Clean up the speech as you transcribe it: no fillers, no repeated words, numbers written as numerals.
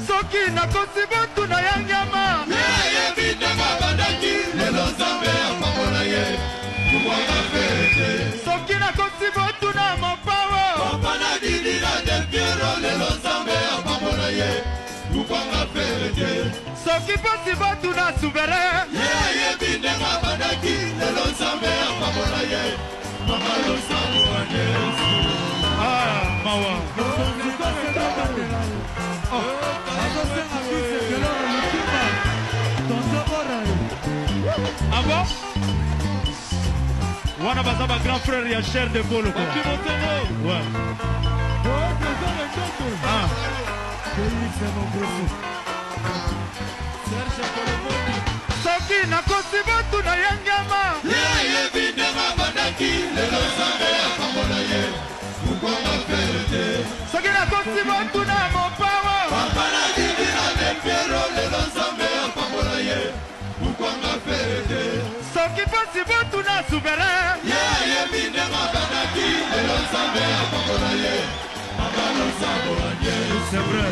Soki nakosi botuna ya nyama. Ye ayebi ndenge abandaki, lelo Nzambe apambola ye, kubwaka Ferre te. Soki nakosi botuna Mopao. Papa na Didi na Del Piero, lelo Nzambe apambola ye, kubwaka Ferre te. Soki pasi botuna Souverain. Ye ayebi ndenge abandaki, lelo Nzambe apambola ye, mama losambo Agnès. Ah, mawa. Ah bon? Wana baza ba grand frère ya chair de poule quoi. Ouais. Ah. Soki nakosi botuna ye ngama. Ye ayebi ndenge abandaki, lelo Nzambe apambola ye, bukwanga Ferre te. Soki nakosi botuna Mopao. Papa na Didi na Del Piero, lelo Nzambe apambola ye, bukwanga Ferre te. Soki pasi botuna Souverain. Ye ayebi ndenge abandaki, lelo Nzambe apambola ye, mama losambo Agnès. C'est vrai.